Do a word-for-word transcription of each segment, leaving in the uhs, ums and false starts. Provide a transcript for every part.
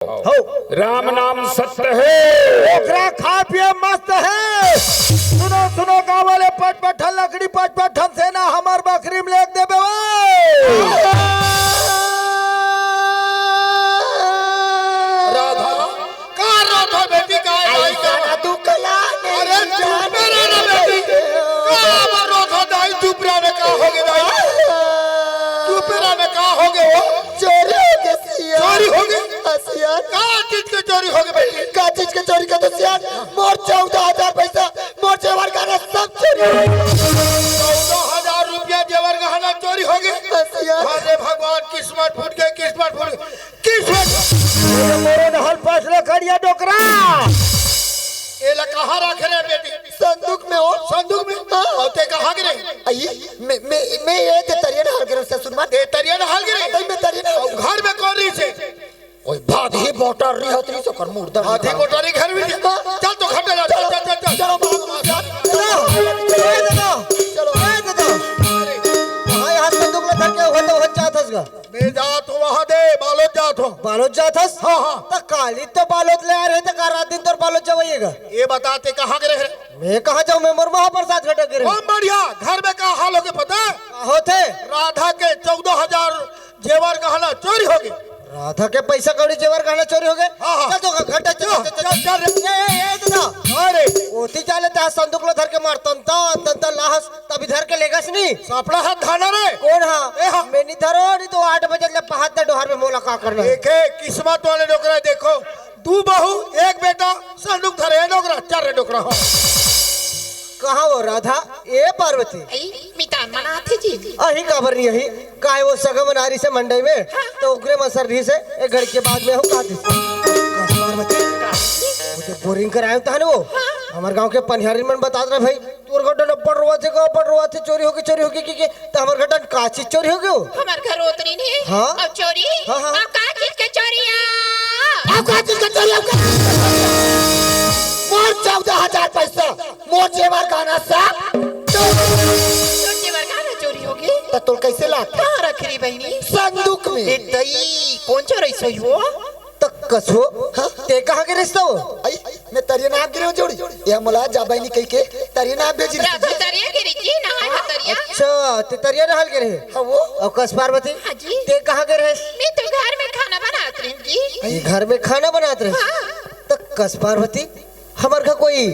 हो। राम नाम सत्य हे। ओकरा खा पिए मस्त हे। सुनो, सुनो, गाँव वाले, पच पच ठन लकड़ी, पच पच ठन सेना हमर बखरी में लेग देबे वो। राधा, का राधा बेटी, का आई, आई, का? साला तू कला नहीं अरे, चुप जाने रह ना बेटी। का अब राधा दाई, चुप रह ना, का होगे दाई? चुप रह ना, का होगे वो? चोरी होगे सिया। चोरी होगे? हाँ, सिया। का चीज के चोरी होगे बेटी? का चीज के चोरी का तो सिया? मोर चौदह हजार पैसा, मोर जेवर गहना सब चोरी होगे। चौदह हजार रुपया जेवर गहना चोरी होगे? हाँ, सिया। अरे भगवान, किस्मत फूट गए, किस्मत फूट गए, किस्मत। ये मोरो नहल पास ले करिया डोकरा। एला कहाँ रखे रे बेटी? संदूक में हो। संदूक में? हाँ। अउ ते कहाँ गिरे? आई, मैं, मैं, मैं ये ते तरिया नहल गिरे ससुर माँ। ते तरिया नहल गिरे? आई, मैं तरिया नहल। अउ घर में कौन रहिसे? ओए, भात ही बोटर रही हत रही सकर मुर्दा हाथी निकाल। बोटर ही घर में। हाँ। चल तो घर में जा, चल, चल, चल, चल। चलो, बाबू, चल। चलो, ए दादा, चलो। ए दादा। अरे। कहाँ यहाँ संदूक ला धर के हो तो हो जात हस गा? मैं जात हूँ वहाँ दे, बालोद जात हूँ। बालोद जात हस? हाँ, हाँ। त काली तो बालोद ले आ रहे, त का रात दिन तोर बालोद जवइएगा? ये बता, ते कहाँ के रहे? मैं कहाँ जाऊँ, मैं मोर महाप्रसाद घटक के रहे। बहुत बढ़िया। घर में का हाल होगे पता है? का होथे? राधा के चौदह हजार जेवर गहना चोरी होगे। राधा के पैसा कौड़ी जेवर गहना चोरी होगे? हाँ, हाँ। चल तो घटक, चल, चल, चल, चल, चल। ए, ए, ए, दादा। अरे। ओती जा ले, तहाँ संदूक ला धर के मार, तन, तन, तन, तन, लाहस। तभी धर के लेगस नी। सापड़ा हाथ धाना रे। कौन हा? ए हा। मैं नी धरो, नी तो आठ बजे ले पहात डोहर में मोला का करना है। देखे, किस्मत वाले डोकरा, देखो, दू बहू, एक बेटा, संदूक धरे है डोकरा, चार रे डोकरा हो। कहाँ वो राधा? ए पार्वती। आई, मितान मन आथे जी। अही काबर नी अही? काहे वो सगा मन आ रहिसे मंडई में, हाँ। तो ओकरे मन सर रहिसे, एक घड़ी के बाद में हो का दिस। पार्वती, वो जो बोरिंग कराए तहन वो, हाँ। हमर गांव के पनिहारी मन बतात रहे भाई, तोर घर डन अब्बड़ रोआथे गा, अब्बड़ रोआथे, चोरी होगे, चोरी होगे, के, के, त हमर घर डन का चीज चोरी होगे हो? हमर घर ओतरी नहीं। हाँ? अब चोरी? हाँ, हाँ। अब का चीज के चोरी आ? अब का चीज के चोरी, अब का चीज के चोरी? मोर चौदह हजार पैसा, मोर जेवर गहना सब चोरी। तोर जेवर गहना चोरी होगे? त तोर कैसे लाग? कहाँ रख रही बहिनी? संदूक में। ए दई, कौन चोरइस होही वो? त कसो, हाँ? ते कहाँ गिरे रहिस त वो? आई, मैं तरिया नहाय गिरे हो जोड़ी। ये मोला जा बहिनी कहि के तरिया नहाय भेजी रहिस। राधा तरिया गिरे जी, नहाय हा तरिया। अच्छा, ते तरिया नहाय गिरे हे। हाँ वो। अउ कस पार्वती? हाँ जी। ते कहाँ गिरे रहिस? मैं तो घर में खाना बनात रही जी। ये घर में खाना बनात रहिस? हाँ। त कस पार्वती, हमर घर कोई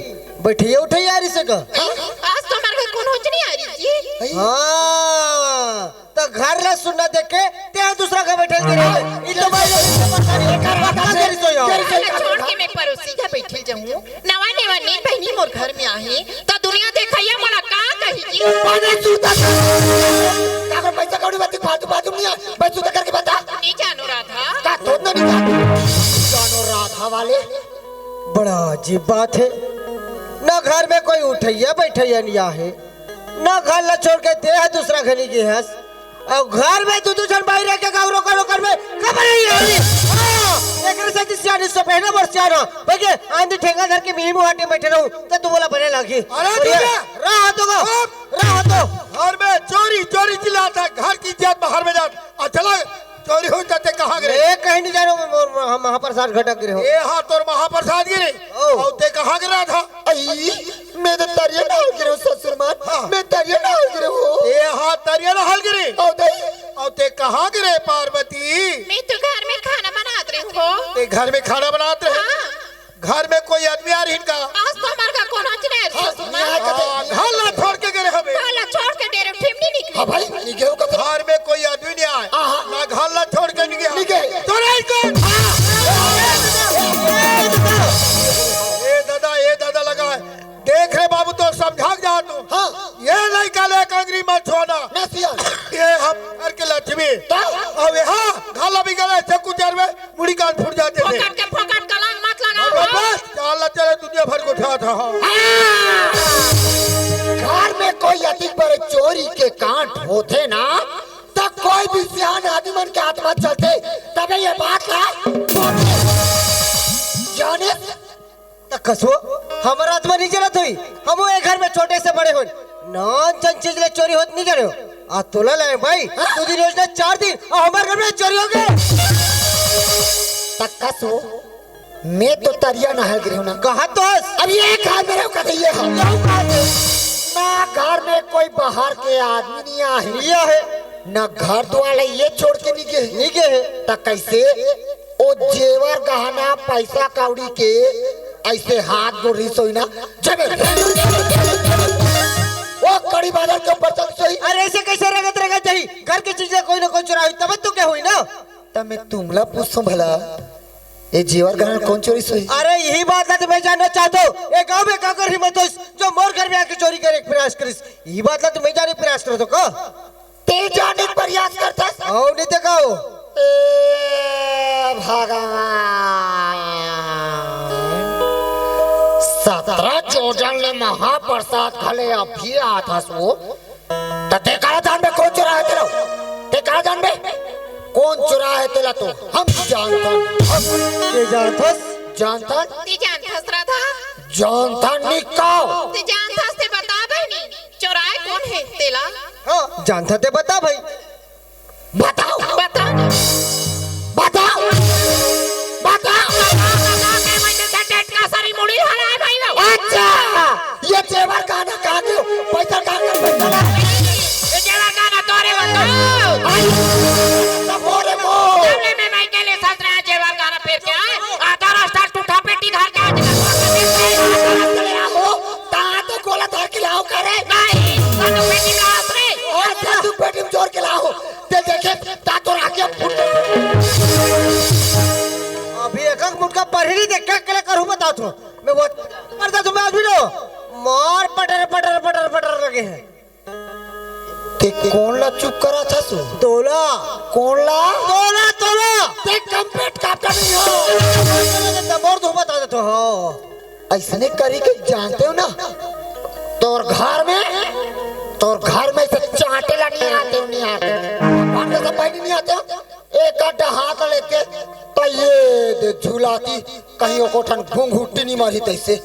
बैठइया उठइया आ रहिसे का? आज तो हमर घर कोनो च नहीं आ रही जी। हाँ। त घर ला सुन्ना देख के ते दूसरा घर बैठे के रहे। ई तो भाई लोग इनके पता नहीं, पता नहीं तो यार। अरे छोड़ के मैं पड़ोसी घर बैठे जाऊँ। नवा नेवा नीन बहिनी मोर घर में आहे, त दुनिया देखइया मोला का कही जी? पानी जूता कर। अगर पैसा कौड़ी बात फालतू बात नहीं है, बस जूता करके बता। नहीं जानो राधा। का तो नहीं जानो। जानो राधा वाले। बड़ा अजीब बात है, ना घर में कोई उठइया बैठइया नहीं आहे, ना घर ला छोड़ के ते ह दूसरा घनी गे हस, अउ घर में दू दू झन बाई रह के गाँव रोकर रोकर में खबर नहीं है। हाँ, एकरे से जिस सियानी से पहले बर सियाना, भैया आंधी ठेंगा धर के मिली मुहाटी बैठे रहूं, तो तू बोला बने लागी। अरे और ये दूल्हा! रहा तो गो, अब रहा तो। घर में चोरी, चोरी चिल्लाता, घर की इज्जत बाहर में जात। आ चला, चोरी हो जाते कहाँ गिरे? ए, कहीं नहीं जानो, मैं मोर महा-, महाप्रसाद घटक गिरे हो। ए हाँ, तोर महाप्रसाद गिरे। ओ। अउ ते कहाँ गिरा था? आई, मैं तो तरिया नहाय गिरे हो ससुर माँ। हाँ। मैं तरिया नहाय गिरे हो। ए हाँ, तरिया नहाय गिरे। अउ दई। अउ ते कहाँ गिरे पार्वती? मैं तो घर में खाना बनात रही हूँ। ते घर में खाना बनात रहे? हाँ। घर में कोई आदमी आ रही का? आज तो हमार का कोनो च नहीं हाँ, रही। हाँ, घर ला छोड़ के गिरे हबे। घर ला छोड़ के डेरे ठिमनी निकली। हाँ भाई, नहीं गयो का तो। घर में कोई आदमी नहीं आए। हाँ, हाँ। ना घर ला छोड़ के नहीं गया। नहीं गए। तो नहीं कौन? हाँ। ए दादा, ए दादा लगा है। देख रे बाबू, तो समझा के जा तू। हाँ। ये लइका ले कंगरी मत छोड़ना। ना सिया। ये हम घर के लक्ष्मी। तो? अब यहाँ घर ला भी गला चक्कू चार में मुड़ी कान फूट जाते थे। फोकट के फोकट कलंग मत लगाओ। अबे बस, चाल चले दुनिया भर को उठा था। घर में कोई अधिक बड़े चोरी के कांड होते ना, तो कोई भी सियान आदमी मन के आत्मा चलते, तबे ये बात ला छोड़ते। जाने त कसो, हमर आत्मा नहीं जलत होई। हमो ए घर में छोटे से बड़े होन। नान चन चीज ले चोरी होत नहीं जाने हो। आ तोला लाए भाई, हाँ? दो दिन योजना चार दिन, आ हमर घर में चोरी हो गए। तक्कस हो, मैं तो तरिया नहाय गे रहेंव ना। कहाँ तो हस? अब ये खा मेरे को कहा ये है। ना घर में कोई बाहर के आदमी नहीं आहे। ये है। ना घर द्वार ये छोड़ के नहीं गए। नहीं गए। त कैसे? ओ जेवर गहना पैसा कौड़ी के ऐसे हाथ गोड़ रिसोई ना। जबे। ओ कड़ी बाजार के ऊपर चल सोई। अरे ऐसे कैसे रंगत रंगत जाही? घर के चीजें कोई ना कोई चुराही तब तो क्या हुई ना? त मैं तुमला पूछूं भला, ये जेवर गहना कौन चोरी सोई? अरे यही बात ला तो मैं जानना चाहता हूँ। ये गांव में काकर हिम्मत होइस जो मोर घर में आके चोरी करे के प्रयास करिस? यही बात ला तो मैं जाने प्रयास करत हूँ का? ते जाने के प्रयास करथस? आओ नहीं ते का हो? ए भगवान, सतरा जोजन ले महाप्रसाद घले अभी आथस वो। त ते काला जानबे कौन चोरा हे तेला? ते काला जानबे कौन चोरा हे तेला? तो हम जानथन। हम ते जानथस? जानथन? ते जानथस राधा? जानथन निकाओ। ते जानथस ते बता बहिनी, चोराए कौन हे तेला? हाँ, जानथस ते बता भाई। बताओ। बता। बताओ। बताओ। बता, बता, बता, के मैं तो टेटका सारी मुड़ी हराए भाई लो। अच्छा, ये जेवर गहना कहाँ गयो? पैसा कहाँ गयो? पैसा ला। ये जेवर गहना तोरे बताओ। आई, सब हो रे वो। तब ले मैं, मैं के लिए ससुरा जेवर गहना फेर के आए। आधा रास्ता टूटा पेटी धर के आज तक। ले आओ, ता तो गोला धर के लाओ करे। नहीं, सानू पेटी में आस रे। और सानू पेटी में जोर के लाओ। ते देखे, ता तो राखे फुट। अभी एक एक मुटका पढ़ी नहीं देख, क्या, क्या करूँ बता तू। मैं वो मर जा तू, मैं आज भी लो। मार पटर, पटर, पटर, पटर लगे हैं। ते कौन ला चुप करा था सु? तोला। कौन ला? तोला, तोला। ते कम पेट काटा नहीं हो। तोला के तमोर तू बता दे तो हो। ऐसने करी के जानते हो ना, तोर घर में, तोर घर में से चाटे ला नहीं आते, नहीं आते। भगवान का सब बहिनी नहीं आते हो। एक आधा हाथ लेके तो ये दे झुलाती, कहीं ओको ठन घुंघुटी नहीं मारी तैसे।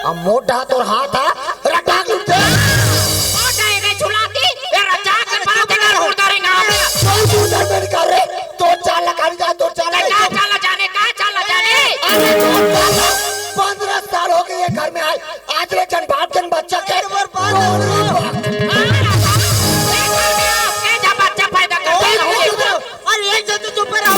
अब मोटा तोर हाथ आ, रटाक लुटे। मोटा ये दे झुलाती, ये रटाक के बात कर, उड़ करेंगे आप। कोई उधर में निकाल रे, तोर चाल लगा नहीं जा, तोर चाल ले, लगा। का चाल जाने, का चाल जाने? अरे, तोर चाल, पन्द्रह साल हो गए ये घर में आए, आज ले जन बाप जन बच्चा के। अरे, मोर बाप। हाँ, ये घर में आपके जब बच्चा पैदा करते ओए, रहोगे। ओए, ओए। अरे, एक जन तो चुप रहो।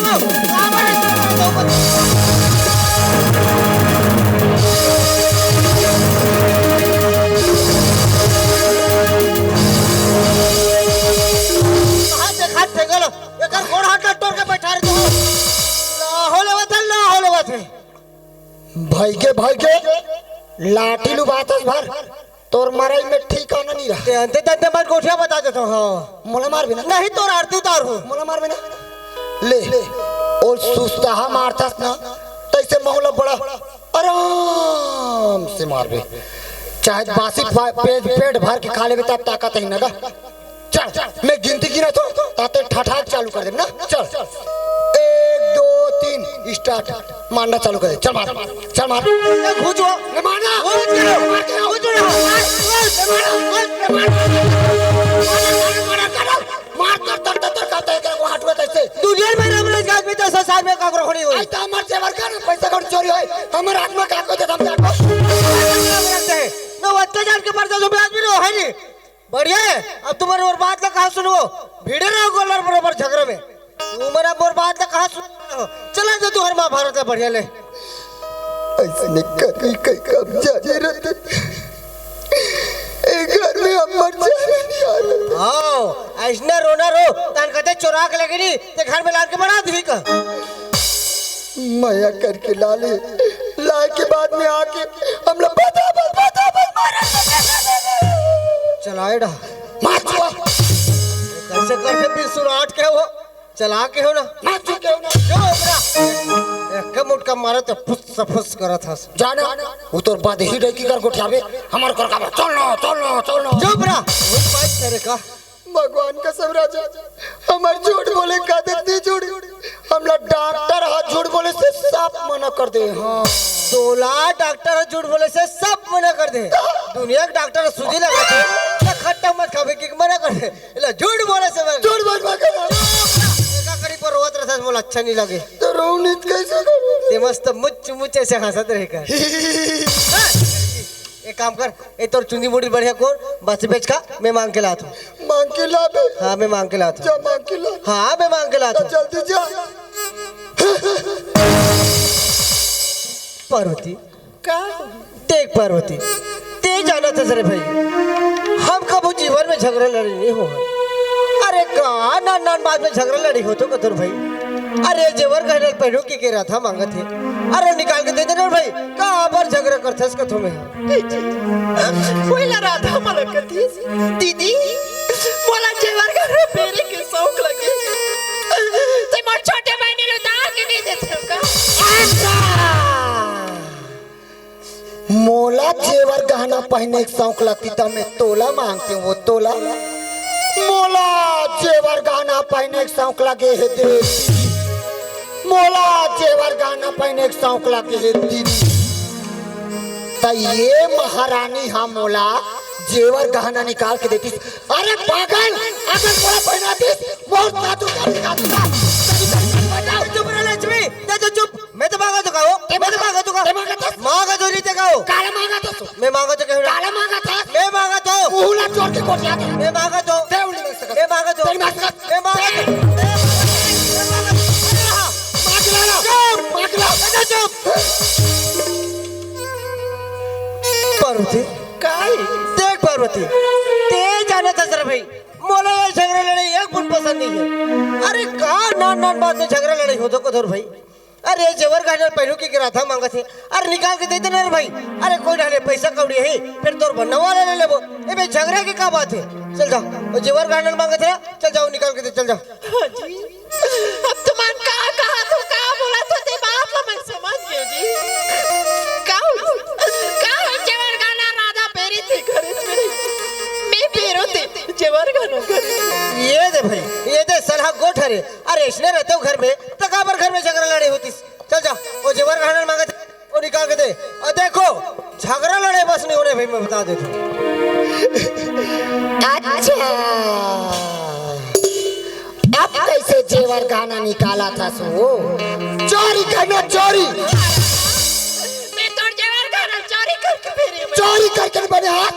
हाथ देखा ठेंगल, एकर गोड़ हाथ टट्टोर के बैठा रहे तू। लाहो लेवत है, लाहो लेवत है। भाई के, भाई के, लाठी लुबातस भर, तोर मरई में ठिकाना नहीं रहा। ते अंते तंते मत गोठिया बता देता हूँ, हाँ। मोला मारबे ना? नहीं, तोर आरती उतार हूँ। मोला मारबे ना? ले, ले। और सुस्ताहा मारथस ना, तैसे मोला बड़ा आराम से मारबे। चाहे बासी पा-, पेट, पेट भर के खा लेबे, तब ताकत है ना गा। चल, मैं गिनती गिनत हूँ, ताते ठठाक चालू कर दे ना। चल, एक, दो, तीन, start। मारना चालू कर दे। चल मार, चल मार। ए, घुचो। ले मारना। घुचो। मार के। घुचो। मार, मार, मार, मार, मार, मार, मार, मार, कर, कर, कर, कर, कर, कर, वो हटवे कैसे? दुनिया में राम राज का आदमी तो संसार में काकरो नहीं होई। आज तो हमार जेवर का ना पैसा कौड़ी चोरी होई। हमार आत्मा का को जब हम जाको। ना वो अत्याचार के मर जा, जो भी आदमी रो है नहीं। बढ़िया है, अब तुम्हारे और बात ला कहाँ सुनवो? भिड़े रहो गोलर बरोबर झगड़ा में। तुमन अब मोर बात ला कहाँ सुन रहे हो? चला जा तू हर महाभारत ला बढ़िया ले। ऐसने करी कई कब जाने रतन। ए घर में हम मर जाने नहीं आ रहे। आओ, ऐसने रोना रो, तान कते चोरा के लेके नहीं, ते घर में लान के बड़ा दी का। मया करके ला ले, लाए के बाद में आके हमला बता, बता, बता, बता, मारा। चलाए डा। मार चुआ। कैसे करके बिन सुराट के हो? चला के हो ना? मार चुके हो ना? जो ओकरा एक मुटका मारे तो फुस फुस करत हस। जाना, वो तोर बाद ही डैकी कर गोठियाबे, हमर कर का चल ना, चल ना, चल ना। जो ओकरा, वो बात करे का? भगवान कसम राजा, हमर झूठ बोले का आदत नहीं छोड़ी। हमला डॉक्टर हा झूठ बोले से सब मना कर दे। हाँ। तोला डॉक्टर हा झूठ बोले से सब मना कर दे। दुनिया के डॉक्टर सूजी लगा दे। तो खट्टा मत खावे कि मना कर दे। इला झूठ बोले से मना। झूठ बोल मत कर। एका करी रोवत रहथस, मोला अच्छा नहीं लगे। तो रोवनी त कैसे करूँ? ते मस्त मुच मुच ऐसे हंसत रहे कर। एक काम कर, ए तोर चुंदी मुड़ी बढ़िया कोर, बस बेच का, मैं मांग के लात हूँ। मांग के लाबे? हाँ, मैं मांग के लात हूँ। जा मांग के ला। हाँ, मैं मांग के लात तो हूँ। जल्दी जा। पार्वती, का? देख पार्वती, ते जानत हस रे भाई, हम कभू जीवन में झगरा लड़ी नहीं हो। अरे का नान नान बात में झगरा लड़ी हो तो कथोर भाई। अरे जेवर गहना पहनू के, के राधा मांगत हे, अरे निकाल के दे देना भाई। का बर झगरा करथस कथो में? वही ला राधा मला कथी, दीदी, मोला जेवर गहना पहने के शौक लगे, ते मोर छोटे बहिनी ला उतार के नहीं देते हो का? मोला जेवर गहना पहने के शौक लगती त मैं तोला मांगते हूँ, वो तोला। मोला जेवर गहना पहने के शौक लगे हे दे, मोला जेवर गहना पहने के शौक लगे हे दीदी। त ये महारानी हा मोला जेवर गहना निकाल के देतीस। अरे पागल, अगर मोला पहनातीस, बहुत जादू कर दिखा दूंगा। चुप रह लक्ष्मी, दे तो चुप। मैं तो मांगा तो का हो? ते मैं तो मांगा तो का? ते मांगा तो? मांगा तो नहीं ते का हो? काला मांगा तो? मैं मांगा तो कहूँ ना। काला मांगा था? मैं मांगा तो। मुहला चोर के कोट जाता। मैं मांगा तो। ते उल्ली मांग सकत। मैं मांगा तो। ते मांग सकत। मैं मांगा तो। मांग ला ना। चुप। मांग ला। ए, चुप। पार्वती। काई? देख पार्वती, ते जानत हस रे भाई, मोला ये झगरा लड़ाई एक बुन पसंद नहीं है। अरे का नान नान बात में झगरा लड़ाई होतो कथोर भाई। अरे जेवर गहना पहनू के राधा मांगत हे, अरे निकाल के दे देना रे भाई। अरे कोई ना ले, पैसा कौड़ी है, फिर तोर बनने वाला ले लेबो। ए बे झगरा के का बात है? चल जा, वो जेवर गहना मांगत हे, चल जाओ निकाल के दे, चल जा। हाँ जी, अब तुमन का कहा तो का बोला तो ते बात ला मैं समझ गई जी। का हो? का हो जेवर गहना राधा पेरी थी घरे में? मैं पेरो ते जेवर गहना घरे। ये दे भाई, ये दे सलाह गोठ हरे। अरे इसने रहते हो घर में, तो काबर घर में झगरा लड़े होतीस? चल जा, वो जेवर गहना मांगत हे, वो निकाल के दे। और देखो, झगरा लड़े बस नहीं होने भाई, मैं बता देता हूँ। अच्छा, अब कैसे जेवर गहना निकाला था सो? चोरी करना, चोरी। मैं तोर जेवर गहना चोरी करके पहने हूँ। चोरी करके नहीं बने हाथ।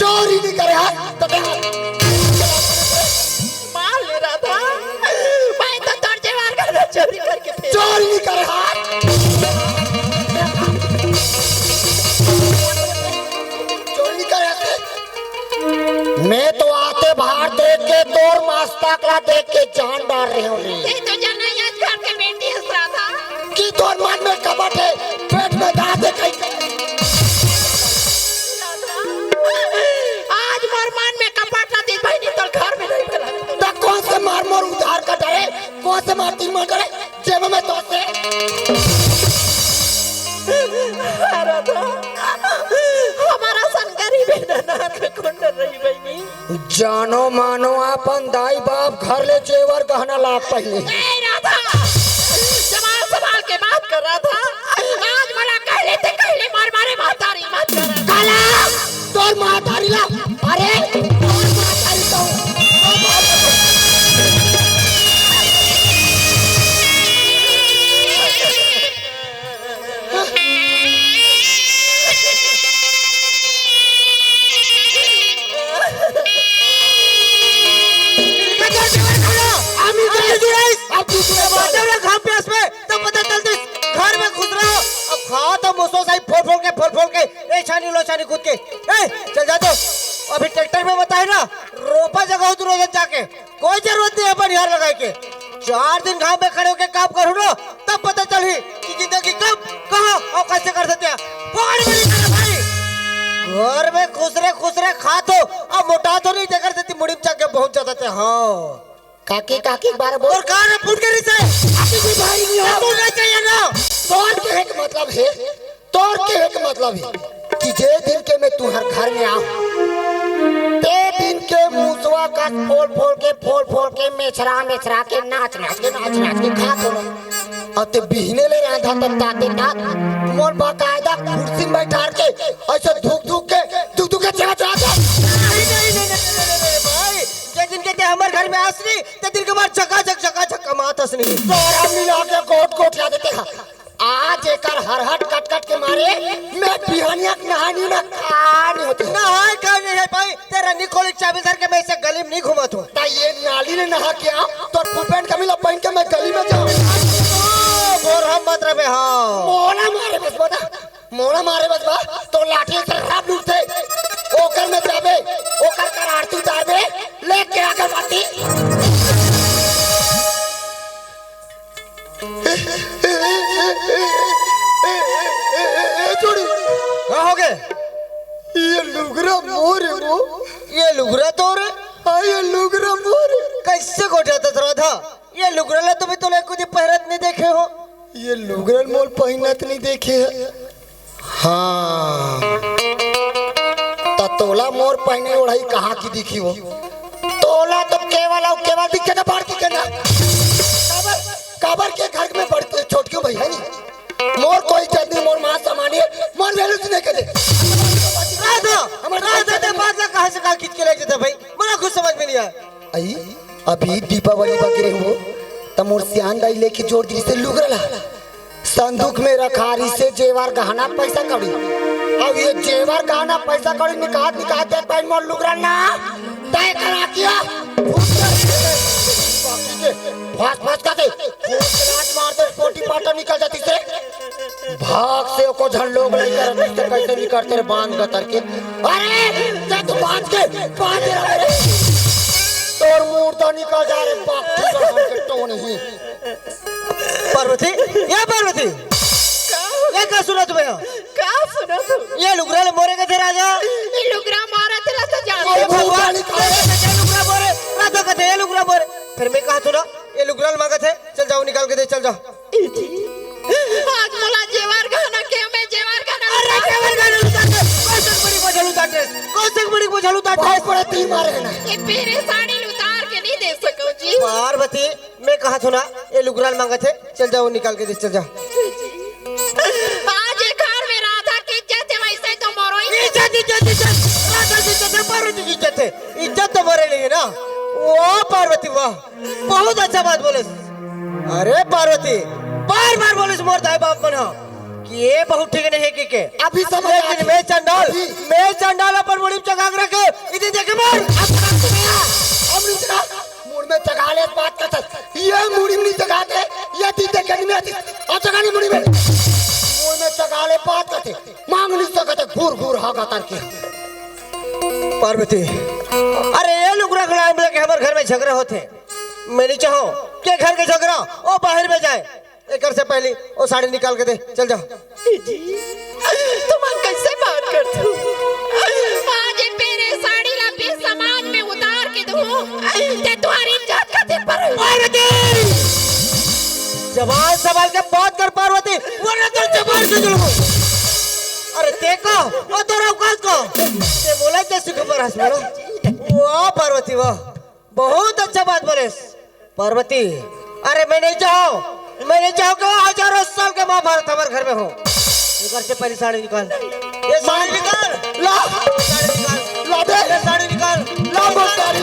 चोरी नहीं करे हाथ, तो क्या? मार ले रहा था। मैं तो तोर जेवर गहना चोरी करके पहने। चोरी नहीं करे हाथ। चोरी नहीं करे हाथ। मैं तो आते बाहर देख के, तोर मस्तक ला देख के जान डार रहे हो रे। ये तो जाना, ये घर के बेटी हंस रहा था। कि तोर मन में कपट है, पेट में दर्द है कहीं। आज मोर मन में कपट ला दिन भाई नहीं तो घर में नहीं मिला। तो कौन से मार मोर उधार का डरे, कौन से मार तीन मार डरे, जेब में तो से। अरे तो हमारा सन गरीब है ना, ना, ना, कौन डर रही बहनी? जानो मानो अपन दाई बाप घर ले जेवर गहना लाग पहिली। ए राधा, जवान सवाल के बात कर रहा था। आज मला कहले ते कहले मार मारे महतारी मत कर। काला, तोर महतारी ला, अरे, तोर महतारी तो, अब तू सुना, बात है ना, घाम प्यास में, तब पता चलती, घर में घुस रहा हो, अब खा तो मुसो साहिब फोल फोल के, फोल फोल के, ए छानी लो छानी कूद के, ए, चल जा तो, अभी ट्रैक्टर में बताए ना, रोपा जगाओ तू रोज जाके, कोई जरूरत नहीं है बनिहार लगाए के। चार दिन घाम में खड़े होके काम करूँ ना, तब पता चली कि जिंदगी कब, कहाँ और कैसे कर सकते हैं। पहाड़ में नहीं जाना भाई। घर में खुसरे खुसरे खा तो, अब मोटा तो नहीं, तेकर सेती मुड़ी में जाके बहुत ज्यादा थे। हाँ। काकी, काकी, बार बोल। और कहाँ ना फूट के रिसे? अभी भी भारी नहीं हो। फूटना चाहिए ना। तोर कहे के मतलब है, तोर कहे के मतलब है कि जे दिन के मैं तुहर घर में आऊं, ते दिन के मुसवा का फोल फोल के, फोल फोल के, मेछरा मेछरा के, नाच नाच के, नाच नाच के खा तो। और ते बिहने ले रांधा तब ताते तात मोर बाकायदा कुर्सी में बैठार के ऐसे धुक धुक के, धुक धुक के चला चला। नहीं, नहीं, नहीं, नहीं, नहीं, नहीं, नहीं, भाई, जे दिन के ते हमर प्यास नहीं, ते दिन के बाद झकाझक, झकाझक कमात हस नहीं। तोरा मिला के गोट गोट ला देते हा। आज एकर हरहट कट कट के मारे, मैं बिहनिया के नहानी में खा नहीं होती। नहाए का नहीं है भाई, तेरा निकोली चाबी धर के मैं इसे गली में नहीं घुमा तू। ता ये नाली ने नहा के आ, तो फुपेन कमीला पहन के मैं गली में जाऊँ। ओ, बोर हम मत रहे, हाँ। मोला मारे बस बता, मोला मारे बस बा, तो लाठी से राप लूटते। ओकर में जाबे, ओकर कर आरती उतारबे, लेके अगरबत्ती। ए, ए, ए, ए, छोड़ी। का हो गे? ये लुगरा मोर हे वो। ये लुगरा तोर हे? हाँ, ये लुगरा मोर हे। कैसे गोठियाथस राधा? ये लुगरा ला तो मैं तोला एको दिन पहिरत नहीं देखे हो। ये लुगरा ल मोर पहिनत नहीं देखे हे। हाँ, त तोला मोर पहिने ओढ़ई कहाँ की दिखी हो? तोला तो केवल अउ केवल दिखे ना, बड़की के ना। काबर, काबर के घर में बड़की, छोटकी भई हे नहीं। मोर कोई इज्जत नहीं, मोर मान सम्मान नहीं, मोर value नहीं करे। राधा, हमर राधा, ते बात ला कहाँ से कहाँ खींच के ले जाता भाई? मोला कुछ समझ में नहीं आया। आई, अभी दीपावली बाकी रही हो, त मोर सियान दाई लेके जोर दी से लुगरा ला। संदूक में रखा रही से जेवर गहना पैसा कौड़ी। अब ये जेवर गहना पैसा कौड़ी निकाल, निकाल दे पाइन मोर लुगरा ना। तय करा किया। फास फास का दे। फूट के लात मार दे, पोटी पाटा निकल जाती से। भाग से ओको झन लोग नहीं करत, तो कैसे निकलते रे बांध गतर के? अरे, जा तू बांध के, बांध दे रे। तोर मुर्दा निकल जा रे, बाप की कसम के टोन ही। पार्वती, ये पार्वती, ये का सुनत हस? का सुनत हस? ये लुगरा ल मोरे कथे राजा। ये लुगरा मोरे थे ला तो जान। अरे भगवान, ये लुगरा मोरे, राधा कथे ये लुगरा मोरे। फिर मैं कहा तू ना, ये लुगरा ल मांगत हे, चल जाओ, निकाल के दे, चल जाओ। ए जी, आज मोला जेवर गहना के, मैं जेवर गहना अरे, जेवर गहना उतार दे। कौन से बड़ी बोझल उतार दे? कौन से बड़ी बोझल उतार दे? बहुत बड़े तीर मारे हैं ना। ये पेरे साड़ी उतार के नहीं दे सको जी। पार्वती, मैं कहा तू ना, ये लुगरा ल मांगत हे, चल जाओ, निकाल के दे, चल जाओ। आज ये घर में राधा की इज्जत है, वैसे तो मोरो ही इज्जत, इज्जत, इज्जत, राधा की इज्जत है, पार्वती की इज्जत है, इज्जत तो मोरे लिए ना। वाह पार्वती वाह, बहुत अच्छा बात बोले। अरे पार्वती, बार बार बोले मोर दाई बाप मन ह कि ये बहुत ठीक नहीं है कि के। अभी समझ लेकिन आती। मैं चंडाल, अभी। मैं चंडाल अपन मुड़ी में चघा के रखे, इधर देखे मार। अब बात सुनिया, अब नहीं सुना। मुड़ में चघा ले बात करता। ये मुड़ी में नहीं चघा दे, ये दी देखे नहीं आती। और चघा नहीं मुड़ी में। मुड़ में चघा ले बात करते। मांग नहीं सकते, घूर घूर हागा तार के। पार्वती, अरे ये लुगरा खड़ा है, बोले कि हमारे घर में झगड़ा होते। मैं नहीं चाहूँ कि घर के झगड़ा वो बाहर में जाए। एकर से पहले वो साड़ी निकाल के दे, चल जा। जी, तुम कैसे बात करते हो? आज ये पेरे साड़ी ला भी समाज में उतार के दूँ, ते तुम्हारी इज्जत का दिन पर पार्वती! जबान संभाल के बात कर पार्वती, वरना तो जबान से जुलूँ। अरे देखो, वो तो औकात को। ते बोला जैसे खबर हंस बोलो। वाह पार्वती वाह, बहुत अच्छा बात बोले। पार्वती, अरे मैं नहीं चाहूँ, मैं नहीं चाहूँ कि वो हजारों साल के महाभारत हमारे घर में हो। ये घर से पहली साड़ी निकाल, ये साड़ी निकाल, ला। साड़ी निकाल, ला दे। ये साड़ी निकाल, ला वो साड़ी।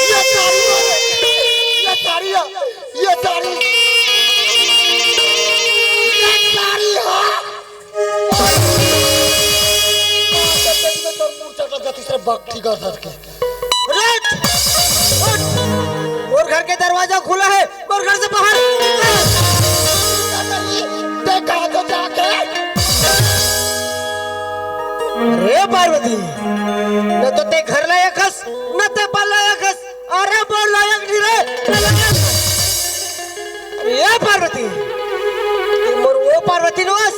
ये साड़ी, ये साड़ी, ये साड़ी, ये साड़ी, हाँ। तोर मूर्छा का गति से बक ठीक है सर के। उठ! उठ! मोर घर के दरवाजा खुला है, मोर घर से बाहर निकल। देखा तो जाके। अरे पार्वती, न तो ते घर लायक हस, न ते बल लायक हस। अरे बोल लायक नहीं रे। अरे ये पार्वती, ते मोर वो पार्वती नोहस,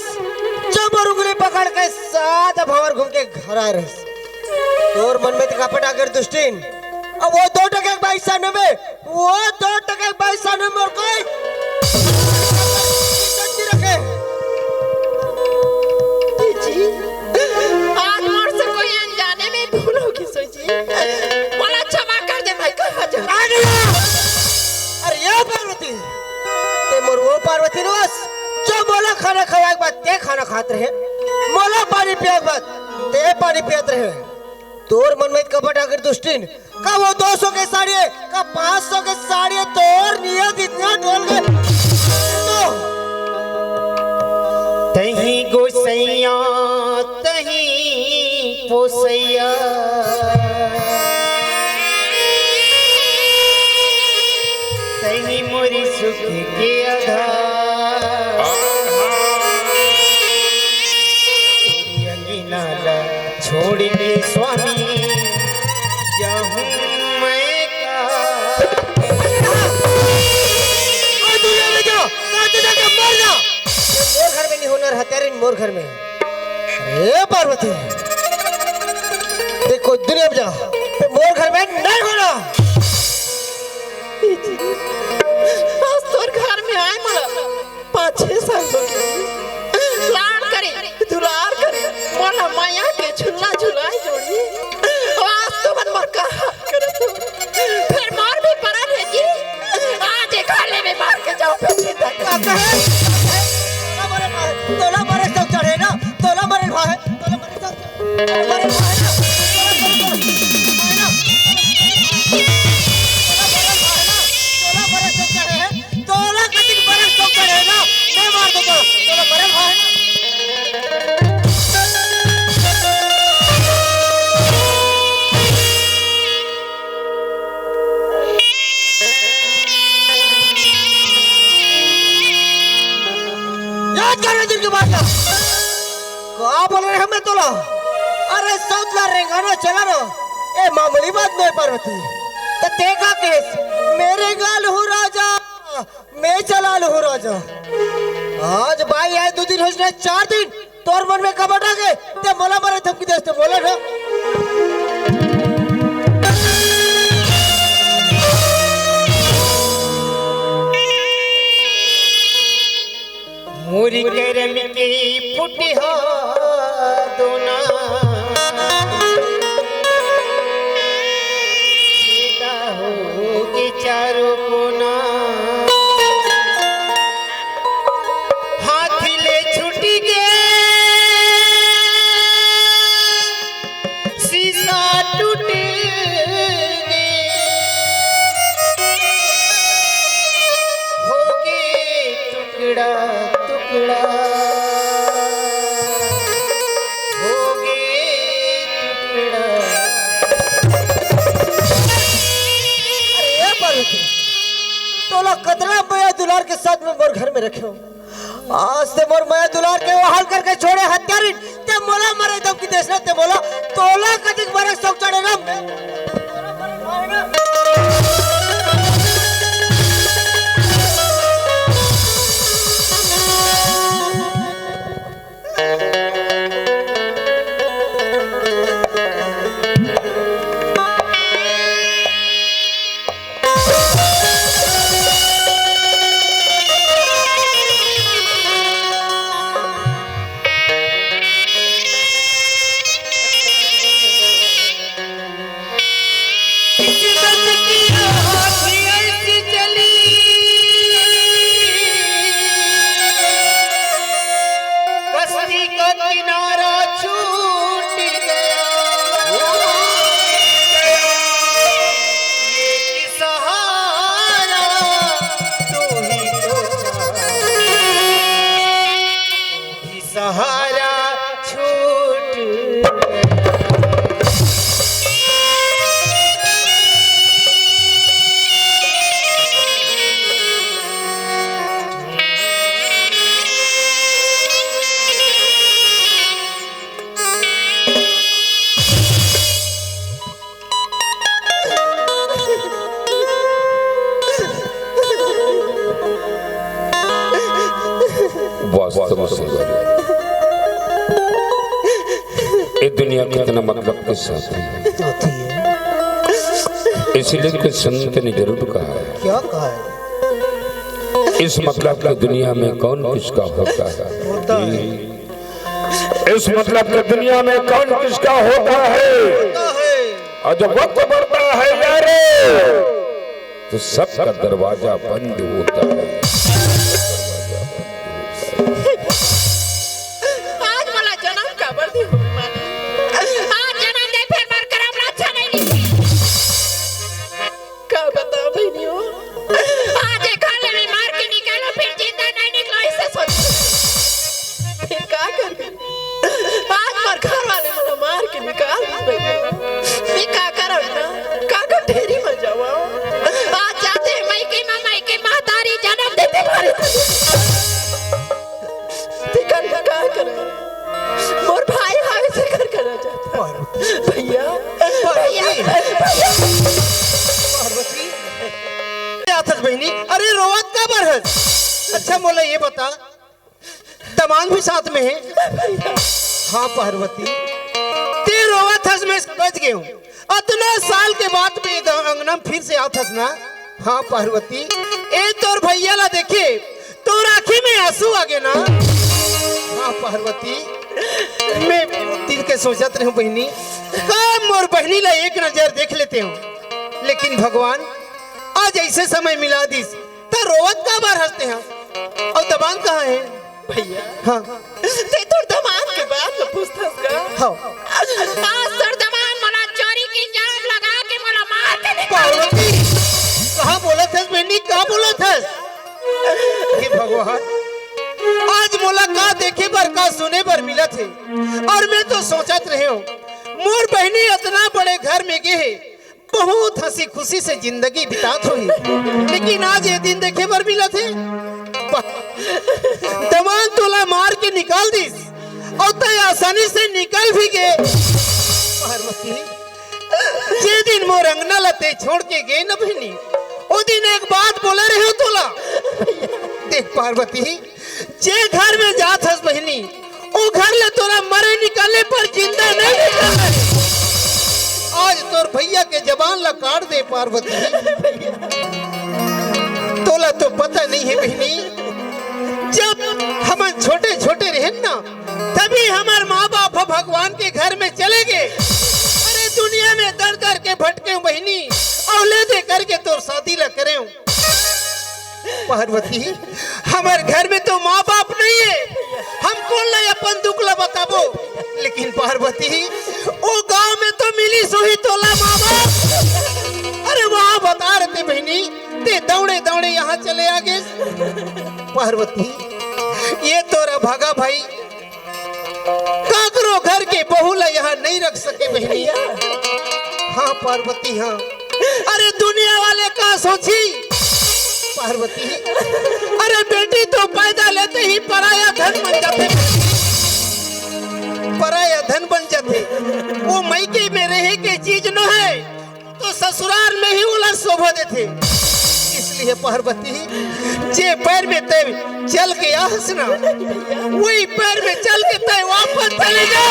जो मोर उंगली पकड़ के सात भंवर घूम के घर आ रहिस। तोर मन में तो का पटा कर दुष्टिन। अब वो दो टके के बाईस साल में, वो दो टके के बाईस साल में मोर कोई इज्जत नहीं रखे। जी, आज मोर से कोई अनजाने में भूल हो गई सो जी। मोला क्षमा कर दे भाई, कहाँ जा? अरे ये पार्वती, ते मोर वो पार्वती नोहस, खाना खवाए के बाद ते खाना खात रहे, मोला पानी पियाए के बाद ते पानी पियत रहे। तोर मन में कपट आखिर दुष्टिन, का वो दो सौ के साड़ी है, का पाँच सौ के साड़ी है, तोर नियत इतना डोल गए। तो तहीं गोसैया, तहीं पोसैया, तहीं मोरी सुख के आधार। तोरी अंगना ला छोड़ के स्वामी, जाहूं मैं का। आ दुनिया में जा, कहाँ तो जाके मर जा। ये मोर घर में नहीं होना रहा, तेरे मोर घर में। अरे पार्वती, देखो दुनिया में जा, ये मोर घर में नहीं होना। आज तोर घर में आए मोला पाँच छह साल हो गए। लाड़ करे, दुलार करे, मोला माया के झुल्ला झुलाए जोड़ी। आज तो मन मोर का हाल करत हो। फिर मोर भी परा है जी। आज एक हाले में मार के जाओ, फिर चिंता का कहे? तोला मरे भाई, तोला मरे सब चढ़े ना, तोला मरे भाई, तोला मरे सब चढ़े। मरे भाई ना, तोला मरे सब चढ़े। तोला कतिक बरस तो चढ़े ना, मैं मार दो तो, तोला मरे भाई ना। याद कर दिन के बात ला। का बोल रहे हमें तोला? अरे सौत ला रेंगाना चला ना। ए मामूली बात नहीं पार्वती। तो ते का केस? मेरे गाल हूँ राजा, मैं चला लूँ राजा। आज बाई आए दो दिन हो जाए, चार दिन तोर मन में कपट आ गए, ते मोला मरे धमकी देस, ते मोला ना। मोरी करम के फुटिहा दोना, सीधा होगे चारों कोना। हाथी ले छूटी गे, शीशा टूट गे, होगे टुकड़ा टुकड़ा, होगे टुकड़ा। अरे ए पार्वती, तोला कतना मया दुलार के साथ में मोर घर में रखे हो। आज ते मोर मया दुलार के वो हाल करके छोड़े हत्यारिन, ते मोला मरे धमकी देस ना, ते मोला तोला कतिक बरस शौक चढ़े ना। कश्ती का किनारा छूट गया, ये कि सहारा तू ही तो था, तू ही सहारा छूट गया। वास्तव में संगवारी, ये दुनिया कितना मतलब के साथी है। साथी है। इसीलिए कि संत ने जरूर कहा है, क्या कहा है? इस मतलब की दुनिया में कौन किसका होता है? होता है। इस मतलब की दुनिया में कौन किसका होता है? होता है। और जब वक्त बढ़ता है यारो, तो सबका दरवाजा बंद होता है। बहिनी, अरे रोवत काबर हस? अच्छा मोला ये बता, दमांद भी साथ में है? हाँ पार्वती, ते रोवत हस मैं समझ गए हूँ। अतना साल के बाद में ग-, अंगना में फिर से आत हस ना? हाँ पार्वती, ए तोर भैया ला देखे तोर आँखी में आंसू आ गए ना? हाँ पार्वती, मैं दिल के सोचत रहूं बहिनी, का मोर बहिनी ला एक नजर देख लेते हूँ, लेकिन भगवान आज ऐसे समय मिला दिस, त रोवत काबर हस ते? हाँ, अउ दमांद कहाँ है? भैया, हाँ। ते तोर दमांद के बात ल पूछथस का? हाँ। आज तोर दमांद मोला चोरी के इल्जाम लगा के मोला मार के निकाल पार्वती, कहाँ बोलत हस बहिनी, कहाँ बोलत हस? हे भगवान, आज मोला का देखे बर, का सुने बर मिलत हे? अउ मैं तो सोचत रहे हूँ, मोर बहिनी अतना बड़े घर में गे हे, बहुत हंसी खुशी से जिंदगी बितात होही, लेकिन आज ये दिन देखे बर मिलत हे। दमांद तोला मार के निकाल दिस, अउ तैं आसानी से निकल भी गे। पार्वती, जे दिन मोर अंगना ला तैं छोड़ के गे न बहिनी, ओ दिन एक बात बोले रहे हूँ तोला। देख पार्वती, जे घर में जात हस बहिनी, ओ घर ले तोला मरे निकाले पर जिंदा नहीं निकाले। आज तोर भैया के जबान ला काट दे पार्वती। तोला तो पता नहीं है बहिनी, जब हमन छोटे छोटे रहेन ना, तभी हमर माँ बाप ह भगवान के घर में चले गे। अरे दुनिया में दर दर के भटके हूँ बहिनी, औलादे करके तोर शादी ला करे हूँ। पार्वती, हमर घर में तो माँ बाप नहीं है, हम कोन ला अपन दुख ला बताबो? लेकिन पार्वती, ओ गांव में तो मिलिस होही तोला माँ बाप। अरे वहाँ बता रहे थे बहिनी, ते दौड़े दौड़े यहाँ चले आ गे। पार्वती, ये तोर अभागा भाई काकरो घर के बहू ला यहाँ नहीं रख सके बहिनी। हाँ पार्वती, हाँ। अरे दुनिया वाले का सोची पार्वती? अरे बेटी तो पैदा लेते ही पराया धन बन जाथे, पराया धन बन जाथे। वो मइके में रहे के चीज नोहे, तो ससुराल में ही ओला शोभा देथे। इसलिए पार्वती, जे पैर में तैं चल के आहस ना, वही पैर में चल के तैं वापस चले जा।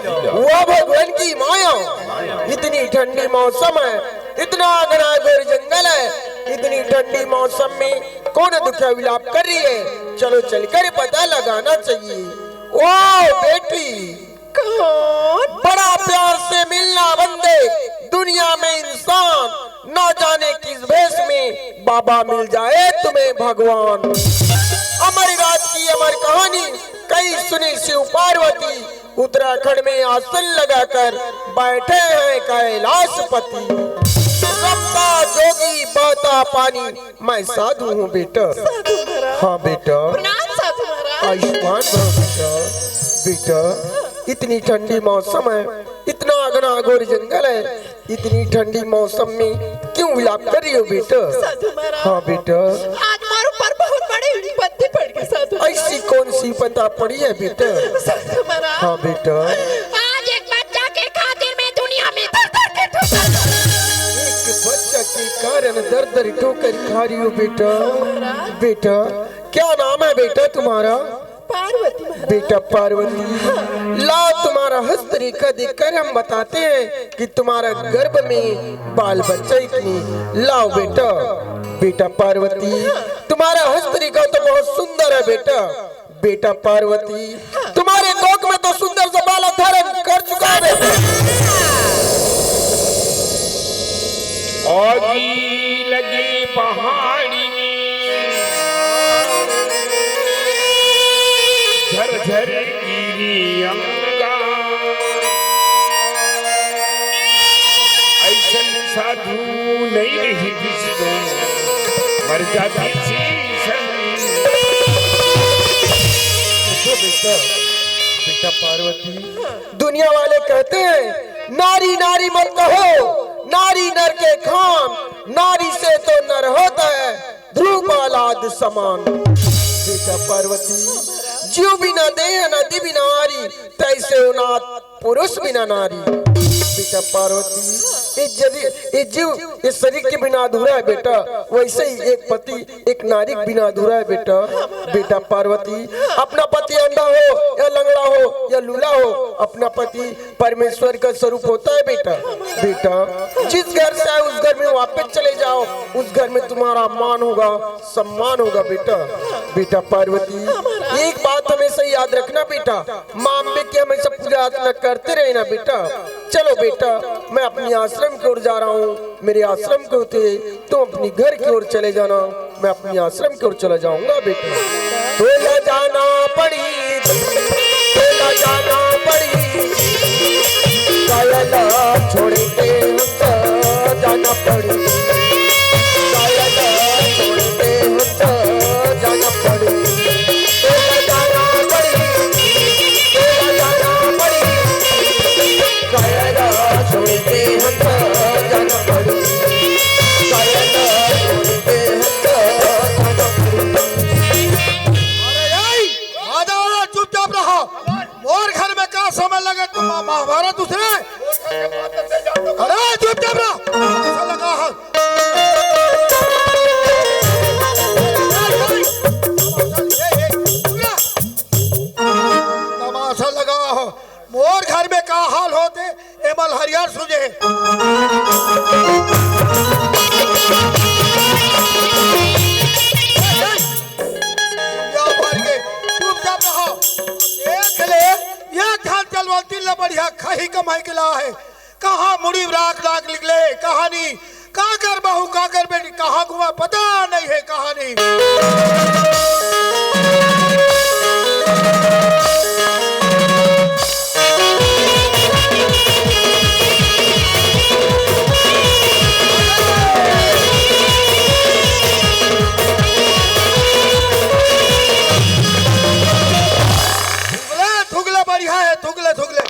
वाह भगवान की माया, इतनी ठंडी मौसम है, इतना घना घोर जंगल है, इतनी ठंडी मौसम में कौन दुखिया विलाप कर रही है? चलो चलकर पता लगाना चाहिए। ओ बेटी, कौन? बड़ा प्यार से मिलना बंदे, दुनिया में इंसान, ना जाने किस भेष में बाबा मिल जाए तुम्हें भगवान। अमर राज की अमर कहानी, कई सुनी शिव पार्वती, उत्तराखंड में आसन लगाकर बैठे हैं कैलाशपति। रमता जोगी बहता पानी, मैं साधु हूँ बेटा। साधु महाराज। हाँ बेटा। प्रणाम साधु महाराज। आयुष्मान भव बेटा। बेटा, इतनी ठंडी मौसम है, इतना घना घोर जंगल है, इतनी ठंडी मौसम में क्यों विलाप कर रही हो बेटा? साधु महाराज। हाँ बेटा। आज मारे ऊपर बहुत बड़ी विपत्ति पड़ गई साधु महाराज। ऐसी कौन सी विपत्ति पड़ी है बेटा? साधु महाराज। हाँ बेटा। आज एक बच्चा के खातिर मैं दुनिया में दर दर के ठोकर खा रही हूँ। एक बच्चा के कारण दर दर ठोकर खा रही हो बेटा। महाराज। बेटा, क्या नाम है बेटा तुम्हारा? पार्वती महाराज। बेटा पार्वती, लाओ तुम्हारा हस्तरेखा देखकर हम बताते हैं कि तुम्हारा गर्भ में बाल बच्चा इतनी। लाओ बेटा, बेटा पार्वती, तुम्हारा हस्तरेखा तो बहुत सुंदर है बेटा। बेटा पार्वती, तुम्हारे कोख में तो सुंदर सा बालक धारण कर चुका है बेटा। आगी लगी पहाड़ी में, झरझर गिरी अंगा। ऐसन साधु नहीं रही जिसको मर जाती सी सही। तो बेटा, बेटा पार्वती, दुनिया वाले कहते हैं, नारी नारी मत कहो, नारी नर के खान, नारी से तो नर होता है ध्रुव बालाद समान। बेटा पार्वती, जीव बिना देह, नदी बिना आरी, तैसे हो नाथ पुरुष बिना नारी। बेटा पार्वती, ये जरी, ये जीव, ये शरीर के बिना अधूरा है बेटा, वैसे ही एक पति एक नारी के बिना अधूरा है बेटा। बेटा पार्वती, अपना पति अंधा हो या लंगड़ा हो या लूला हो, अपना पति परमेश्वर का स्वरूप होता है बेटा। बेटा, जिस घर से आए उस घर में वापस चले जाओ, उस घर में तुम्हारा मान होगा, सम्मान होगा बेटा। बेटा पार्वती, एक बात हमेशा याद रखना बेटा, माँ अम्बे की हमेशा पूजा अर्चना करते रहना बेटा। चलो बेटा, मैं अपनी आश्रम की ओर जा रहा हूँ, मेरे आश्रम के होते तुम अपनी घर की ओर चले जाना, मैं अपनी आश्रम की ओर चला जाऊंगा बेटा। तोला जाना पड़ी, तोला जाना पड़ी, कायला छोड़ के हमका जाना पड़ी, कायला छोड़ के हमका जाना पड़ी। तोला जाना पड़ी, तोला जाना पड़ी, कायला छोड़ के हमका जाना पड़ी, कायला छोड़ के हमका जाना पड़ी। अरे ए, आजा, आजा, चुपचाप रहा। मोर घर में का समय लगे तुम मा-, महाभारत दूसरे? अरे चुपचाप रहा। तमाशा लगा है। तमाशा लगा है। मोर घर में का हाल होथे, एमल हरियर सुझे। या भर के चुपचाप रहो। देख ले, ये धान चलवंती ल बढ़िया खाही कमाई के ला है। कहाँ मुड़ी राख राख निकले, कहानी का कर बहू, का कर बेटी, कहाँ घुमा, पता नहीं है कहानी। थुगले, थुगले बढ़िया है, थुगले, थुगले।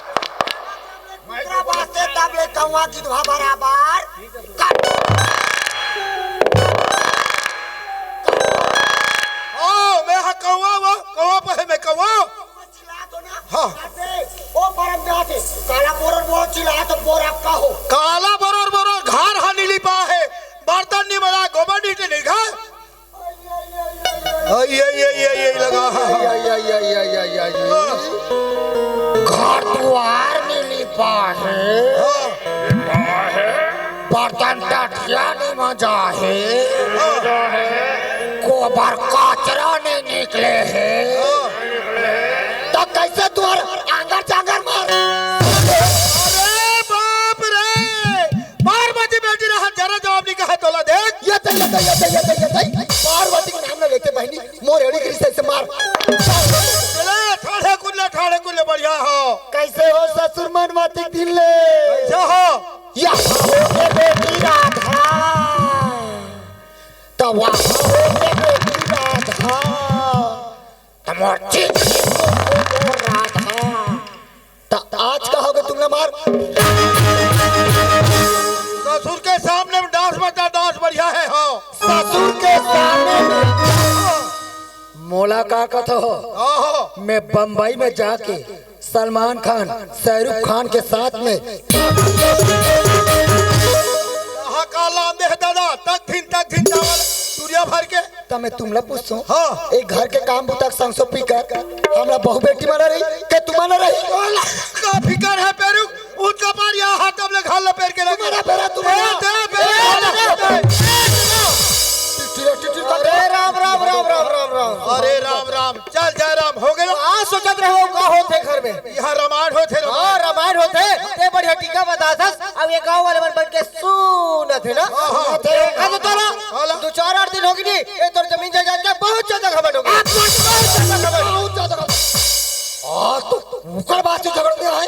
तेकरा वास्ते तब ले कौवा गिधवा बराबर। ओ, मैं हा कौवा, वो कौवा पे है, मैं कौवा। हाँ। ओ परम जाते, काला बोरर बोरर चिल्ला तो बोरा का हो। काला बोरर बोरर घर हा नीली पा है, बर्तन नहीं बना, गोबर नीचे नहीं खा। आई, आई, आई, आई, आई लगा। आई, आई, आई, आई, आई, आई, आई। घर दुआर में जाहे, गोबर कचरा नहीं निकले हे, त कैसे तुहर आंगर चांगर मार? अरे बाप रे, पार्वती बेटी रहा, जरा जवाब नहीं कहा तोला, देख। ये तई, ये तई, ये तई, ये तई, ये तई। पार्वती के नाम न लेते बहनी, मोर एड़ी करिस ऐसे मार। ले, ठाढ़े कुल्ले, ठाढ़े कुल्ले, बढ़िया हो। कैसे हो ससुर मनवाती दिन ले? कैसे हो? या हो गे बेटी राधा, त वाह हो गे बेटी राधा, त मोर चित राधा, त आज का होगे तुमला मार। ससुर के सामने में डांस बता, डांस बढ़िया है हो। ससुर के सामने में मोला का कथो हो? आहो। मैं बम्बई में जाके सलमान खान, शाहरुख खान के साथ में कहाँ का लान दे दादा, तक धिन, तक धिन चावल, दुनिया भर के। त मैं तुमला पूछूं, हाँ। एक घर के काम बुता के संसो पी कर, हमरा बहू बेटी मना रही, के तुम मना रही? का फिकर है पेरू? उनका पार यहाँ हाथ अपने घर लपेट के रख। तुम्हारा बेरा, तुम्हारा। ए, दे, बेरा, ए, दे, दे। टिटिरा, टिटिरा, अरे राम, राम, राम, राम, राम, राम। अरे राम, राम। चल, जय राम, हो गया। का सोचत रहो, का होथे घर में? यहाँ रामायण होथे, रामायण। हाँ, रामायण होथे। ते बढ़िया टीका बता दस। अब ये गांव वाले मन बन के सुनत हे ना। हाँ, हाँ। का तो तोला? हाँ, ला। दो चार आठ दिन होगी नहीं, ये तोर जमीन जायदाद के बहुत ज्यादा घमंड होगी। बहुत ज्यादा घमंड। बहुत ज्यादा घमंड। आ, तो ऊपर बात से झगड़ गया है।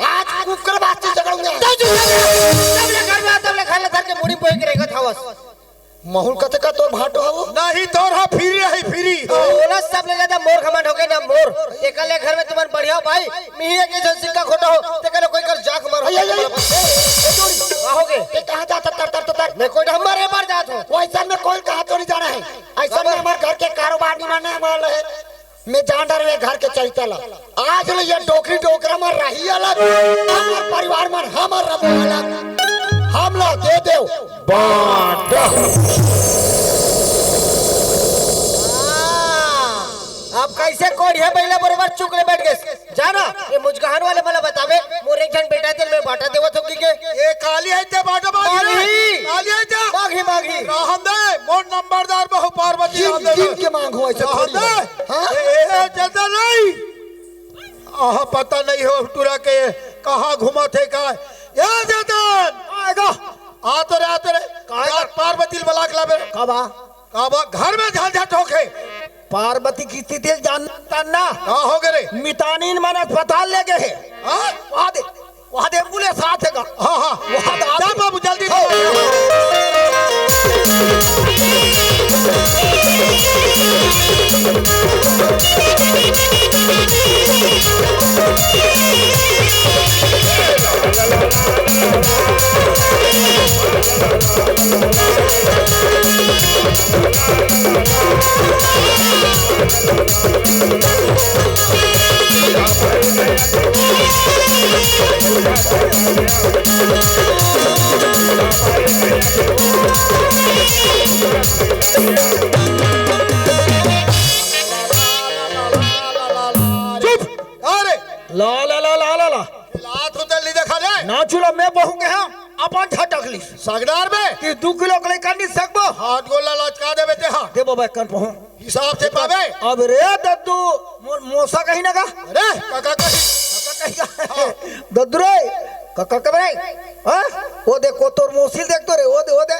आज कुकर बात से झगड़ूंगा। तब चुप कर। तब ले घर में, तब ले घर ले धर के मुड़ी पोए के रेंगत हवस। महुल कथे का तोर भांटो हवो? नहीं, तोर हा फ्री रही, फ्री। ओला सब ले ज्यादा मोर घमंड हो गए ना मोर। तेकर ले घर में तुमन बढ़िया भाई, मिहिया के जन सिक्का खोटा हो, तेकर ले कोई कर जाक मार। अरे, अरे, अरे, ए, ए, ए, का हो गए? ए, कहाँ जाता तर, तर, तर, तर? मैं कोई डहर मारे बार जात हूँ। वैसा में कोई कहाँ तो नहीं जाना है। ऐसा में हमारे घर के कारोबार नहीं मानने वाला है। मैं जान डर में घर के चैता ला। आज ले ये डोकरी डोकरा में रही अलग, हमर परिवार मन हमर रबो अलग। हमला दे देव बांटा। अब कैसे कोढ़िया बइला बरोबर चुक ले बैठ गए? जाना, ये मुजगहन वाले मला बतावे, मोर एक झन बेटा दिल में बांटा देवत होगी के? ये काली है ते बांटा मांगी रे। मांगी। काली है ते। मांगी, मांगी। रहन दे, मोर नंबरदार बहू पार्वती गिन, रहन दे। गिन के मांगो ऐसे रहन थोड़ी दे। है। हाँ? ए, ए, ए, चलता नहीं। आह, पता नहीं हो टुरा के कहाँ घूमत हे का। ए जतन! आएगा। आ तो रे, आ तो रे। का आएगा? जा पार्वती ल बला के लाबे। का बा? का बा? घर में झंझट होखे। पार्वती किस्ती तेल जानता ना। का हो गे रे? मितानिन मन अस्पताल ले गए हे। हाँ? वहाँ दे। वहाँ दे एम्बुलेंस आथे गा। हाँ, हाँ। वहाँ दे जा आथे। बाबू, जल्दी हाँ। चुप! अरे! ला, ला, ला, ला, ला, ला। लात हो जल्दी देखा रे। ना चूल्हा में बहू के हाँ, अपन झटक ली। सगदार में? कि दू किलो के लेकर नहीं सकबो? हाथ गोला लचका देबे ते हाँ। दे बाबा, एक कन पहुँ। हिसाब से पावे। अब रे दद्दू, मो-, मोसा कहीं ना का? अरे, काका कहीं। काका कहीं का? हाँ। दद्दू रे, काका कब रे? हाँ? वो देखो तोर मोसी देख तो रे, वो दे, वो दे।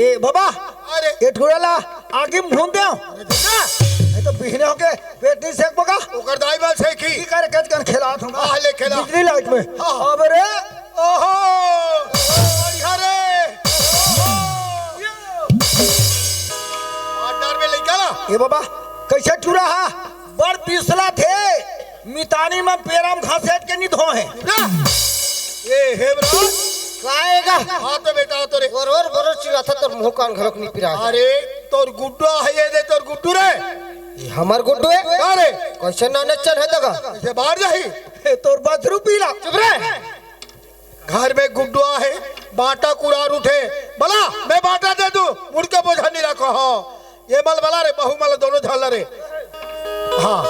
ए बाबा, अरे। ए ठुरा ला, आगी में भून दे। अरे बेटा। नहीं तो बिहने होके पेट नहीं सेक बका। ओकर दाई बाल सेकी। की करे कच कन खेला थोड़ा। आह, ले खेला। बिजली लाइट में। हाँ। अब रे। ओहो। बढ़िया रे। पार्टनर में लइका ला। ए बाबा, कैसे ठुरा हा? बड़ बिसला थे। मितानी में पेराम घसेट के नहीं धोए। ना। ए, हे ब्रो। काएगा? हाँ तो बेटा, तो रे। बरोर, बरोर चिल्लाथा, तोर मुंह कान घलोक नहीं पिरा। अरे, तोर गुड्डू है, ये दे तोर गुड्डू रे। ये हमर गुड्डू है? अरे। कैसे नाने चल है तका? कैसे बाहर जाही? ए, तोर बछरू पीला। चुप रे। घर में गुड्डू आहे, बांटा कुरार उठे। बला, मैं बांटा दे दूं, मुड़ के बोझा नहीं रखो हो। ये मल बला रे, बहू मल दोनों झाला रे। हाँ।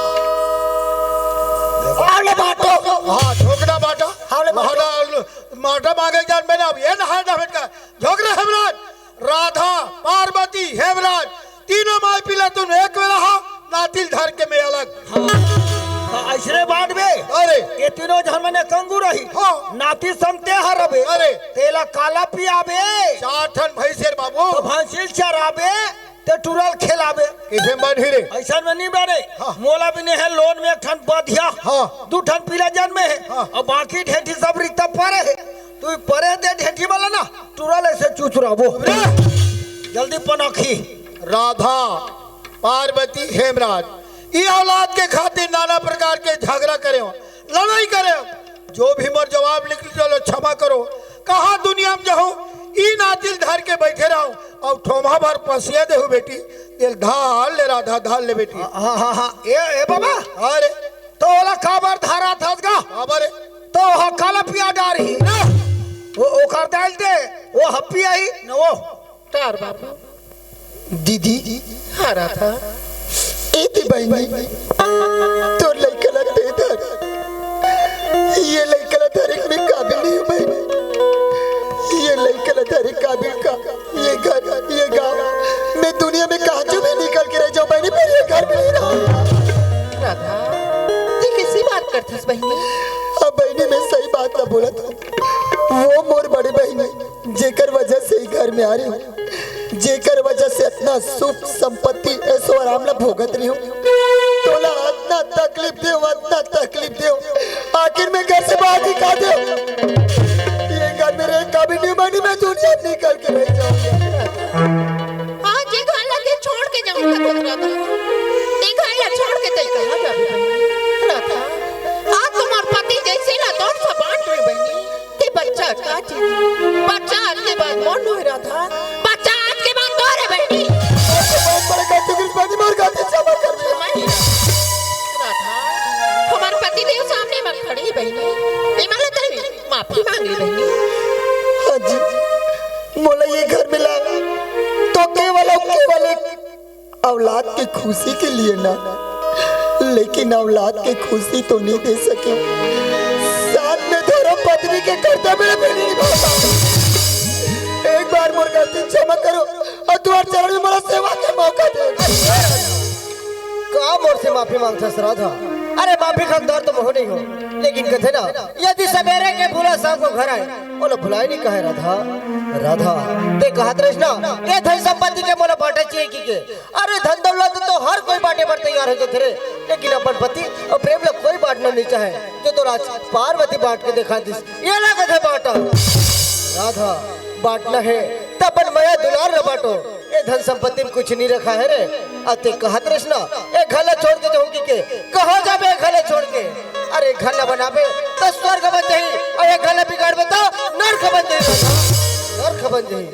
आवले बाटो। हाँ, झोंकना बाटा। आवले बाटो। माटा, माटा मांगे जान मैंने अब ये नहाए ना भेट का। झोंक रहे हमरान। ये तीनों झन मने कंगू रही। हाँ। नाती संते हरबे। अरे। तेला काला पियाबे। चार ठन भैंसेर बाबू। तो भैंसिल चराबे। ते टुरल खेलाबे। इसे मन ही रे। ऐसा में नहीं बने। हाँ। मोला भी नहीं है लोन में एक ठन बधिया। हाँ। दू ठन पीला जन में है। हाँ। और बाकी ढेठी सब रिक्ता परे है। तू परे दे ढेठी वाला ना। टुरल ऐसे चुचुराबो। अरे। जल्दी पनखी। राधा, पार्वती, हेमराज, ई औलाद के खातिर नाना प्रकार के झगड़ा करे हो, लड़ाई करे हो। जो भी मोर जवाब निकली, चलो क्षमा करो। कहाँ दुनिया में जाहूँ, ई नातिल धर के बैठे रहूँ, और ठोमा भर पसिया देहू बेटी, दिल धार ले राधा, धार ले बेटी। हाँ, हाँ, हाँ, हाँ। ए, ए बाबा, अरे। तो ओला काबर धारा था का? बाबा रे। तो हा काला पिया डार ही। ना। वो ओकर डाल दे, वो हप्पी आई, न वो। तार बाबू। दीदी। हाँ, राधा। ए दी बहिनी, तोर लइका ला दे धर। ये लइका ला धरे के मैं काबिल नहीं हूँ बहिनी। ये लइका ला धरे काबिल का, ये घर, ये गाँव, मैं दुनिया में कहाँ भी निकल के रह जाऊँ बहिनी, पर ये घर में नहीं रहूँ। राधा, ये कैसी बात करथस बहिनी? अब बहिनी, मैं सही बात ला बोलत हूँ। वो मोर बड़े बहिनी, जेकर वजह से ई घर में आ रहे हो, जेकर वजह से इतना सुख, संपत्ति, ऐशो आराम ला भोगत रहे हो, तोला इतना तकलीफ देव, इतना तकलीफ देव, आखिर मैं घर से बाहर निकाल देव। ये घर में रहे काबिल नहीं बनी, मैं दुनिया निकल के रह जाऊंगा। आज ये घर ला छोड़ के जाऊंगा, दूसरा घर। ये घर ला छोड़ के तई कहाँ जाबे? राधा, आज तुम्हार पति जैसे ला तोर सब बांट रहे बहिनी। ते बच्चा का चीज? बच्चा आज के बाद मोर नोहे राधा। बच्चा आज के बाद तोर हे बहिनी। बहुत बड़ा गलती करिस बहिनी, मोर गलती क्षमा कर दे। क्षमा नहीं। राधा, हमार पति देव सामने मत खड़ी बहिनी। इमानदारी माफी मांग ले बहिनी। हाँ जी, मोला ये घर मिला तो केवल और केवल एक औलाद के खुशी के लिए ना, लेकिन औलाद के खुशी तो नहीं दे सके, साथ में धर्म पत्नी के कर्तव्य भी नहीं निभा पाए। एक बार मोर गलती क्षमा करो और तुम्हारे चरण में मोला सेवा के मौका दे। का मोर से माफी मांगथस राधा? अरे माफी के हकदार तो मोह नहीं हो, लेकिन कथे ना, यदि सवेरे के भूला शाम को घर आए, मोला भुलाए नहीं कहे राधा। राधा, ते कहत रहिस ना, ये धन संपत्ति के मोला बांटे चाहिए कि के? अरे धन दौलत तो हर कोई बांटे बर तैयार हो जाथे रे, लेकिन अपन पति और प्रेम ला कोई बांटना नहीं चाहे। जो तो राज पार्वती बांट के देखा दिस, ये ला कथे बांटा। राधा, बांटना है त अपन मया दुलार ला बांटो। ए धन संपत्ति में कुछ नहीं रखा है रे। अते कहत रहिस ना, ए घर ला छोड़ के जाऊंगी के? कहाँ जाबे ए घर ला छोड़ के? अरे घर ला बनाबे त स्वर्ग बन जाही, और ए घर ला बिगाड़बे त नरक बन जाही, नरक बन जाही।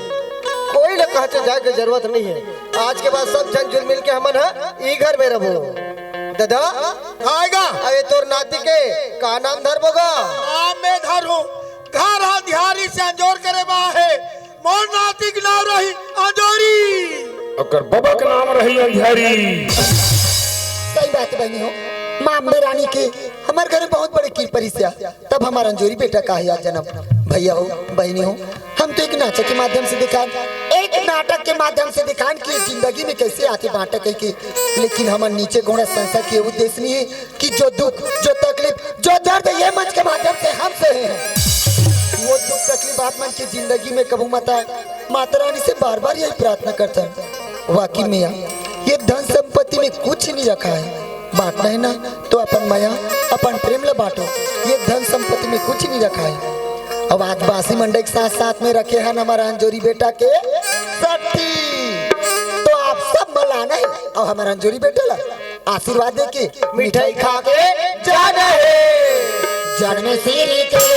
कोई ला कहाँ जाए के जरूरत नहीं है। आज के बाद सब झन जुल मिल के हमन ह ई घर में रहबो। दादा, आएगा। अरे तोर नाती के का नाम धरबो गा? नाम मैं धरूं, घर अंधियारी से अंजोर करे बा हे। मोर नाती के नाम रही अंजोरी। ओकर बबा के नाम रही अंधियारी। सही बात बहिनी हो, माँ अम्बे रानी के हमर घर में बहुत बड़े कीर परिस्या। तब हमार अंजोरी बेटा का है आज जन्म। भैया हो, बहिनी हो, हम तो एक नाटक के माध्यम से दिखान, एक नाटक के माध्यम से दिखान कि जिंदगी में कैसे आके बांटा कह के, लेकिन हमर नीचे घोड़ा संस्था के उद्देश्य नहीं है कि जो दुख, जो तकलीफ, जो दर्द ये मंच के माध्यम से हम सहे हैं, वो दुख तकलीफ आप मन की जिंदगी में कबू मत आए। माता रानी से बार बार यही प्रार्थना करता हूँ। वाकई में यार, ये धन संपत्ति में कुछ नहीं रखा है। बांटना है ना, तो अपन मया, अपन प्रेम ला बांटो। ये धन संपत्ति में कुछ नहीं रखा है। अब आज बासी मंडई के साथ साथ में रखे हैं हमारा अंजोरी बेटा के सट्ठी। तो आप सब मलाना है और हमारा अंजोरी बेटा ला आशीर्वाद दे के मिठाई खा के जाना है। जन्म सिरी के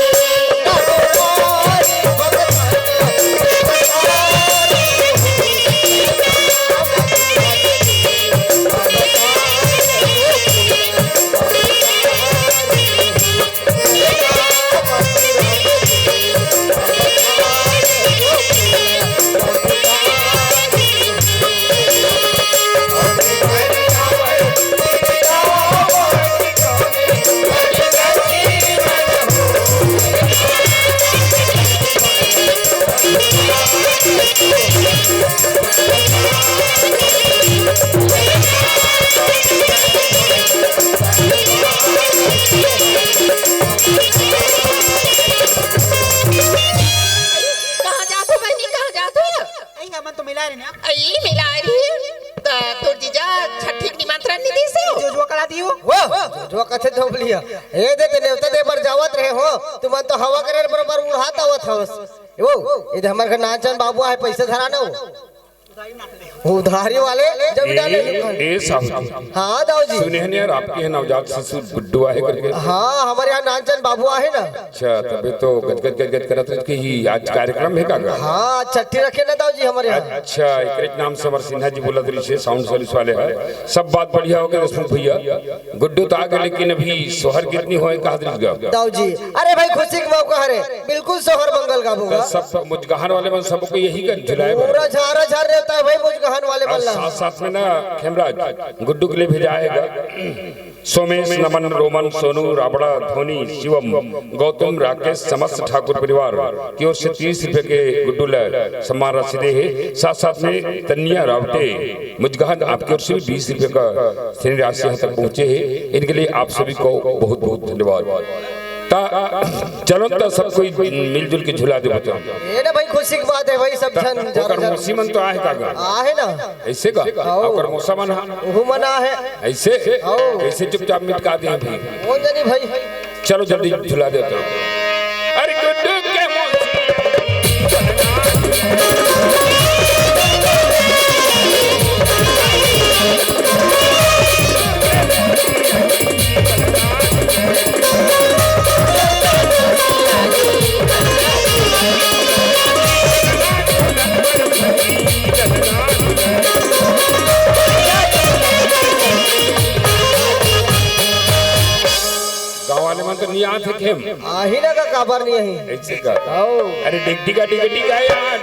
ए दे, ते नेवता दे बर जावत रहे हो, तुमन तो हवा करे बरोबर उड़ात आवत हवस। वो, ए दे हमर घर नानचंद बाबू आहे, पैसा धरा न हो। उधारी वाले जमीन डाले ए, दुकान। ए साहू जी। हाँ, दाऊ जी। सुने हन यार, आपके यहाँ नवजात शिशु गुड्डू आहे करके। हाँ, हमर यहाँ नानचंद बाबू आहे ना। अच्छा, तबे तो गदगद गदगद करत रहिस कि आज कार्यक्रम हे का गा? हाँ, छट्ठी रखे ना दाऊ जी हमर यहाँ। अच्छा, एकरे नाम से हमर सिन्हा जी बोलत रहिस हे, sound service वाले हे। सब बात बढ़िया होगे देशमुख भैया। गुड्डू तो आ गए, लेकिन अभी सोहर गीत नइ होय, कहा दृश गा। दाऊ जी, अरे भाई, खुशी के मौका हरे, बिल्कुल सोहर मंगल गाबो तो गा। सब मुजगहन वाले मन सबको यही गन झुलाए बर। पूरा झारा झार रहता है भाई मुजगहन वाले मन ला। साथ साथ में ना खेमराज गुड्डू के लिए भेजा है गा। सोमेश, नमन, रोमन, सोनू, राबड़ा, धोनी, शिवम, गौतम, राकेश, समस्त ठाकुर परिवार की ओर से तीस रुपए के गुड्डू ला सम्मान राशि दे हे। साथ साथ में तनिया रावटे मुजगहन आपकी ओर से भी बीस रुपए का धन राशि यहाँ तक पहुँचे हे। इनके लिए आप सभी को बहुत बहुत धन्यवाद। ता चलो, ता सब कोई मिलजुल के झुला दे बच्चों। ए ना भाई, खुशी की बात है भाई, सब झन ओकर मौसी मन तो आहे का गा? आहे ना। ऐसे का? आओ। ओकर मौसा मन हा? ओहू मन आहे। ऐसे? आओ। कैसे चुपचाप मिटका दे भाई? वो जानी भाई। चलो जल्दी झुला देता हूँ। अरे गुड्डू के मौसी। गाँव वाले मन तो नहीं आते खेम। आही ना का काबर नहीं आही? ऐसे का? आओ। अरे डिग डिगा डिग डिगा यार।